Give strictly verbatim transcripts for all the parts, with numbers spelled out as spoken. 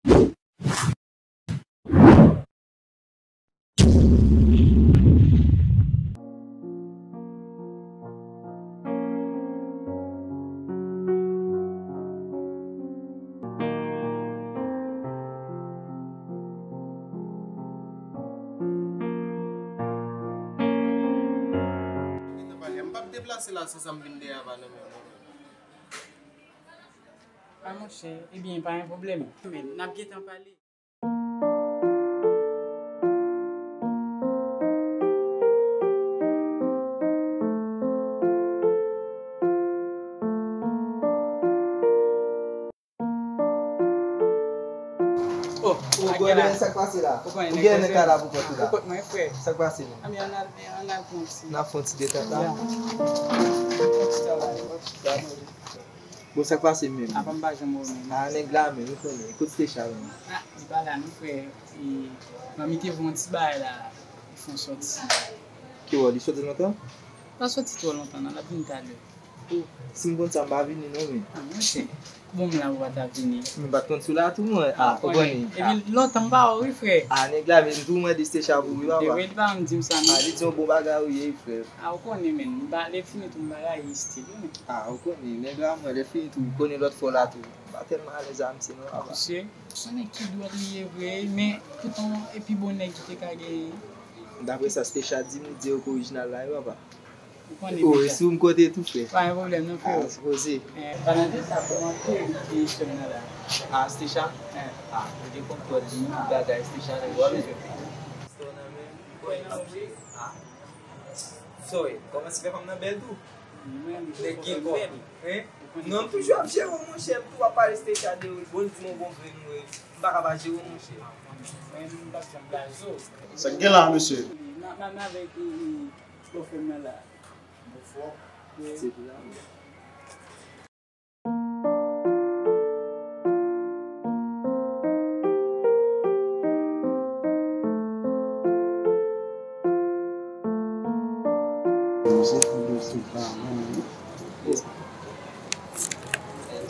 Gentan pale, m p ap deplase la san sa m vin dèyè a pa nan men mwen. A monchè, ebyen, pa gen pwoblèm. Men, n ap gentan pale. Oh, oh, Goden, sa k pase la? Ou gen nèg kay la pou kont ou la? Pou kont mwen, frè. Sa k pase menm? Anben, ann al, ann al pran ti. N ap fè yon ti detant la. Bon, sa k pase menm? Apa m pa janm wè w menm. Ah, nèg la menm, ou konnen. Kot Stecha menm? Ah, li pa la non, frè. E, manmi te voye yon ti bagay la. Li fè yon sòti. Ki wè, li sòti lontan? Pa sòti twò lontan non, l ap vin talè. Oh, si m konn sa, m pa vini non, men. Ah, monchè. Bon, m la, ou pa ta vini. M pa t konn si w la tou, mwen. Ah, ou konnen. Epi lontan m pa wè w, wi, frè. Ah, nèg la, men m tou mande Stecha pou ou, wi, papa. Demen li pa janm di m sa, non. Ah, li di yon bon bagay ou ye, frè. Ah, ou konnen, men. M pa, lè fini tou, m pa rayi estil, wi, men. Ah, ou konnen, nèg la, mwen, lè fini tou, ou konnen lòt fwa la tou. M pa tèlman alèz a misye, non, papa. Mesye, se nèg ki dwòl li ye vre, men poutan, e pi bon nèg ki te ka genyen. Daprè sa Stecha di m, ou di yo ki orijinal la, wi, papa. Ou konnen deja. Oh, e si w m kote tou, frè. Pa gen pwoblèm non, frè. Ah, sipoze. Eh, palan de sa, kòman te, te sè m nan la? Ah, Stecha? Eh. Ah, ou te konn twò di m tout bagay, Stecha, nèg w ap jwe. Ah. Sorry, kòmanse fè fanm nan bèl tou. Nèg gen kòb. Hein? Non, m toujou ap jere w, monchè, m tou ap pale Stecha de ou. Bon, di m yon bon vre nou, m pa ka pa jere w, monchè. Mwen, m p ap janm blaze w. Sa k gen la, mesye? Nan, nan, nan avèk, e, e, Bòfè m nan la. Bòfè? Wi. Se pou la.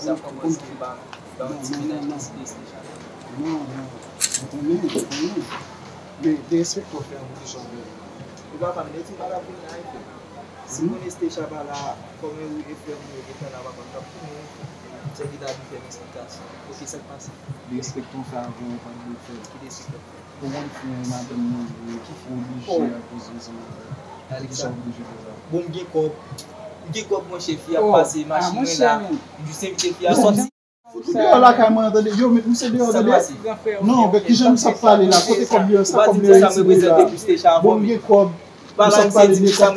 Sa kòmanse ba, ba yon ti pita ki ti plis deja. Non, non. Ou konnen, ou konnen. Men, derespekte w, frè, pou kesyon de. Ou pa fanm, men ti bagay pou n la, frè. Si m konnen Stecha pa la, kòman ou e frè m yo gentan la, papa, m t ap tounen, frè. Se ki ta vin fè m esplikasyon. Ok, sa k pase? Derespekte w, frè, avè w, pa gen fè. Ki derespekte w, frè? Ou konn frè madanm mwen vre, ki fè w oblije akoz rezon madanm. Gade kisa w oblije fè la. Bon, m gen kòb. M gen kòb, monchè, fi a pase, machin mwen la. M jis envite fi a sòti. Fout ou deyò lakay mwen an, tande. Yo, met misye deyò, tande. Non, men kijan misye ap pale la? Kote kòb li an? Sa kòb li an retire la? Bon, m gen kòb. Misye ap pale de kòb.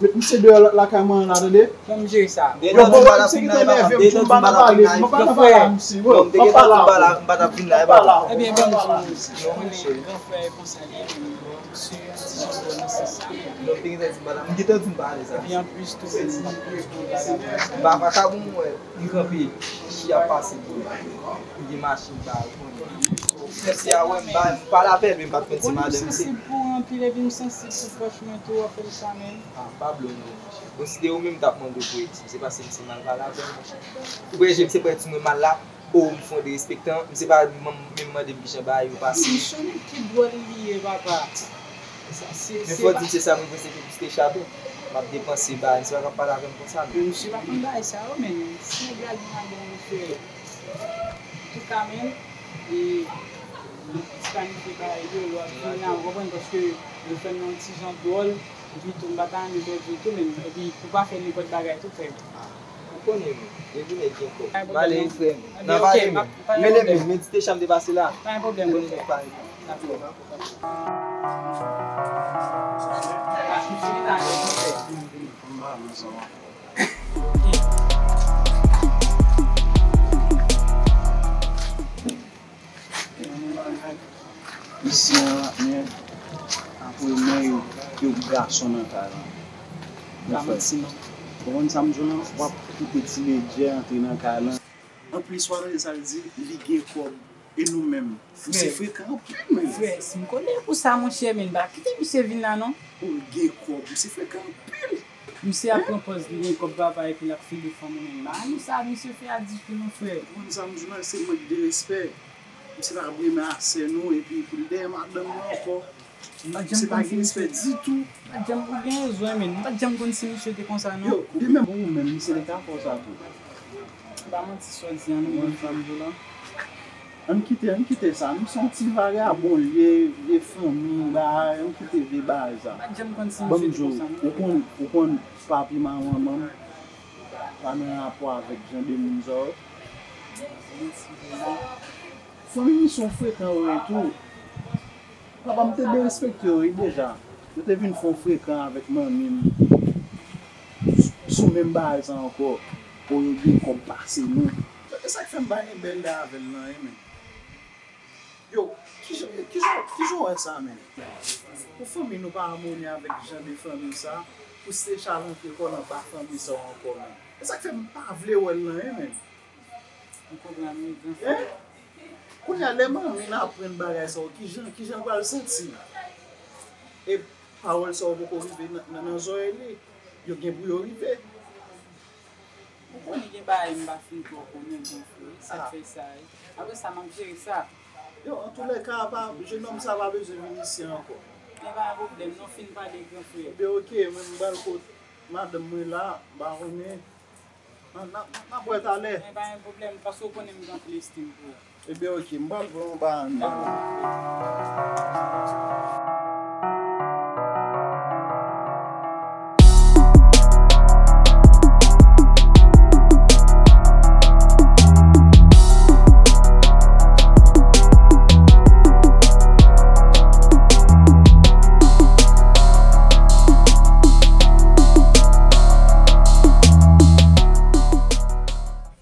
Met misye deyò lakay mwen an la, tande. Ban m jere sa. Yo, bon, misye gentan nève m tou, m pa nan pale, m pa nan pale a misye. M pa pale a misye. Ebyen, ban m di w, gran frè e konsa li ye, men misye yon ti jan twò nan sans sa. Epi anplis tou, men m pa pou reponn bagay konsa. M pa, pa ka bon, mwen. M kanpe, fi ap pase bò m. M gen machin ba yo, konnen. Frè, si a wè m ba, m pale avè l, men m pa t konn se madanm li se. Ou konnen m sansib pou ou anpil, epi m sansib pou pwòch mwen tou, w ap fè m sa menm. Ah, pa blo non, monchè. Bon, si te ou menm m t ap mande w pou eksplize, paske m se mal pale avè l, monchè. Ou prè, jem se prè ti mwen mal la, o, m fè w derespektan, m se pa menm, menm mande m kijan bagay yo pase. Misye nèg ki dwòl li ye, papa. Men fò di m se sa m reprezante pou Stecha tou. M ap depanse bagay, misye pa ka pale avè m konsa non. Men misye pa konn bagay sa yo, men si nèg la gen madanm li frè. Antouka, men, e, li ti planifye bagay yo, lè w ap vini la, ou konprann, paske yo fè m nan yon ti jan dwòl, epi tou, m pa ta renmen pèdi w tou, men, epi pou pa fè nenpòt bagay tou, frè m. Ou konnen, men, depi nèg gen kòb. M ale, frè m. Nan pale, men. Men depi, men di Stecha m te pase la. Pa gen pwoblèm, frè m. Isi an, men, apre mwen, yo, yo gason nan kay lan. Pa manti non. Ou konn sa m di w lan? W ap koute tinedjè antre nan kay lan. Anplis, w a tande sa l di, li gen kòb. E nou menm? Misye frekan anpil, men. Frè, si m konnen pou sa, monchè, men m pa kite misye vin la, non. Ou gen kòb, misye frekan anpil. Misye ap pran pòz li gen kòb papa epi l ap file fanm ou menm. Ba nou sa misye fè a dife, mon frè. Ou konn sa m di w lan, se mank de respè. Misye pa renmen a sè nou, epi pou l dèyè madanm li ankò. Misye pa gen respè ditou. M pa t janm, ou gen rezon, men m pa t janm konn si misye te konsa, non. Yo, de menm ou menm, misye te ka fè w sa tou. Pa manti sa w di an, non, bon, sa m di w la. Ann kite, ann kite sa. Nou se yon ti vagabon l ye, vye fanmi, bagay, ann kite vye bagay sa. M pa t janm konn si misye te konsa, non. Ou konn, ou konn papi manman m pa nan rapò avèk jan de moun sa yo. Fanmi m se yon frekan yo ye tou. Papa m te derespekte yo wi deja. Yo te vin fè yon frekan avèk manmi m sou menm bagay sa ankò. Pou yo gen kòb pase nou. E sa k fè m pa gen bèl lè avè l lan, e men. Yo, kijan, kijan, kijan w wè sa, men? Pou fanmi nou pa amoni avèk jan de fanmi sa, pou se chalantre kò l anba fanmi sa ankò, men. E sa k fè m pa vle wè l lan, e men. M konprann wi, gran frè. Hein? Kounye a, lè manmi n aprann bagay sa yo, kijan, kijan l pral santi? E pawòl sa yo poko rive nan, nan, nan zòrèy li. Yo gen pou yo rive. Ou konnen gen bagay m pa fin twò konnen, gran frè. Sa k fè sa, wi. Apre sa, m ap jere sa. Yo, antoulèka, pa, jenòm sa pa bezwen vin isi ankò. Men pa gen pwoblèm, non, fin pale, gran frè. Ebyen, oke, mwen, m pral kot madanm mwen la, m pa konnen. N a, n a, n a, n ap wè talè. Men pa gen pwoblèm, paske w konnen m gen anpil estim pou ou. Ebyen, oke, m pral pran yon bagay anndan.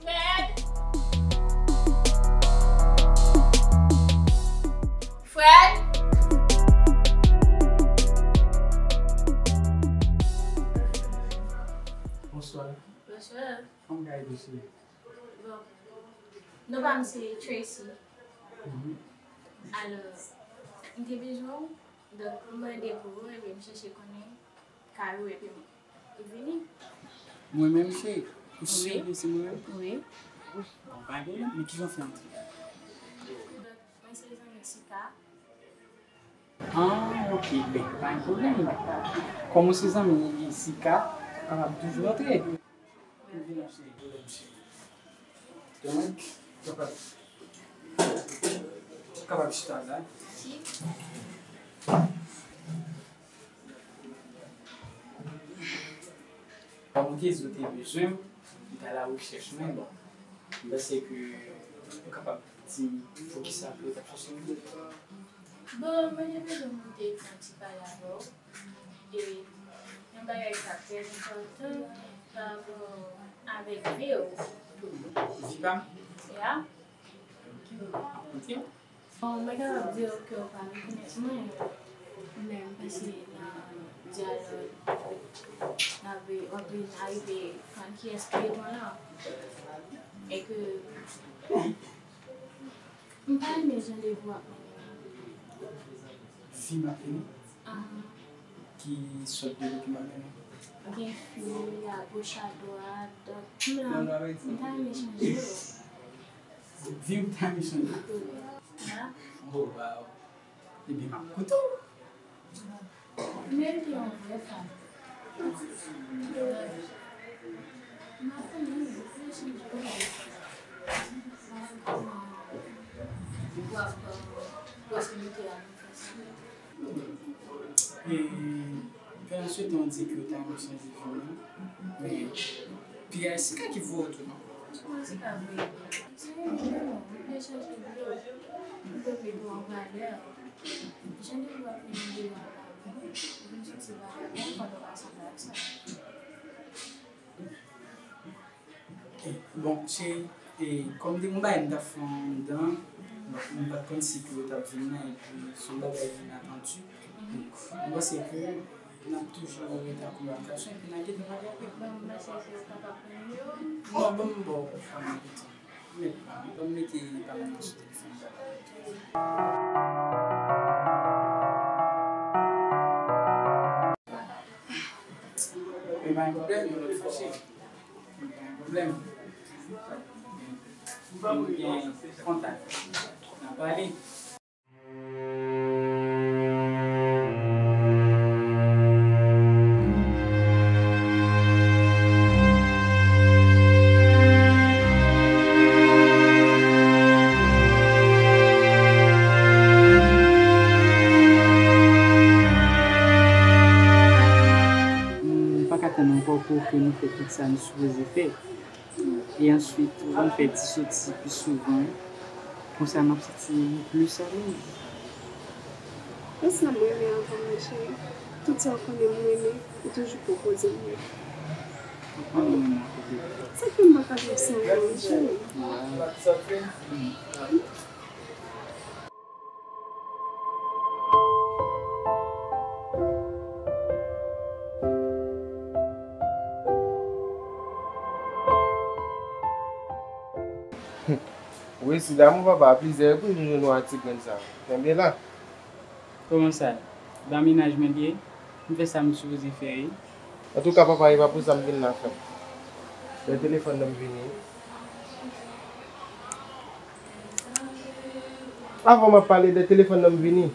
Fred! Fred! Bonswa. Bonswa. Kòman w ka ede w, cheri? Bon. Non pa m se Tracy. Mhm. Alò, m te bezwen w. Donk, m mande pou ou, epi m chèche konnen kay ou, epi m vini. Mwen menm, cheri? Ou si ke se mwen menm? Wi. Bon, pa gen pwoblèm, men kijan w fè antre? Donk, mwen se zanmi Sika. Ah, ok, ben, pa gen pwoblèm. Kòm ou se zanmi Sika, ou kapab toujou antre. Donk, kapab, kapab chita la. Kòm ou te di ou te bezwen m, m t al a rechèch mwen, bon, m panse ke ou kapab di m poukisa ke ou t ap chèche m. Bon, mwen te bezwen monte yon ti pale avè w. E yon bagay k ap trè enpòtan pa rapò avèk vi w. Vi pa m? Ya. Ok, ap koute w. Bon, mwen kapab di w ke w pa rekonèt mwen, men m panse nan dyalòg, n ap, w ap vin arive konn kiyès ki repondan. E ke m pa renmen jan de vi w ap mennen an. Vi m ap mennen? Aha. Ki sòt de vi ki m ap mennen? Gen fi, agoch, adwat, donk, m la, m ta renmen chanje yo. Vi w ta renmen chanje? Wi. Ya. Oh, wow. Ebyen, m ap koute w. Men m te yon vrè fanm. M ap konnen, m ap chanje yo. W ap, euh, posiblite a. E, fè n swete w di ke w ta renmen chanje vi w, non? Men, piga e Sika ki voye w tou, non? Wi, se pa vre. Se yon bon, m vle chanje vi w. M vle mete w an valè. Jan de vi w ap mennen deyò a la, vin soti bagay, bon, pandan w pa sanble ak sa. Bon, cheri, e, kòm te gon bagay m t ap fè anndan, donk, m pa t konn si ke w t ap vin nan, epi se yon bagay inatandi. Donk, m panse ke n ap toujou rete an kominikasyon, epi n a gentan pale apre. Bon, m panse ke w kapab pran nimewo m? Non, ban m ba w pa m gentan. Mèt pa m, ban m mete pa m nan sou telefòn. Men pa gen pwoblèm, yon lòt fwa, cheri. Men pa gen pwoblèm. Nou gen kontak. N a Pale. M pa ka tann ankò pou ke nou fè tout sa nou sipoze fè. E answit, ou konn fè ti soti pi souvan. Konsa, m ap santi m plis alèz. Konsa, m renmen avè w, mon cheri. Tout sa w konnen m renmen, ou toujou pwopoze m yo. Ou konnen mwen renmen anpil. Sa fè m pa ka viv san ou, mon cheri. Wow. Wi, si damou papa a plizyè repriz m jwenn ou ak ti grenn sa. Kenbe la. Kòman sa? Ba mennaj mwen li ye? M fè sa m sipoze fè wi. Antouka papa, e pa pou sa m vin la frè m. Dèyè telefòn nan m vini. Avan m ap pale dèyè telefòn nan m vini.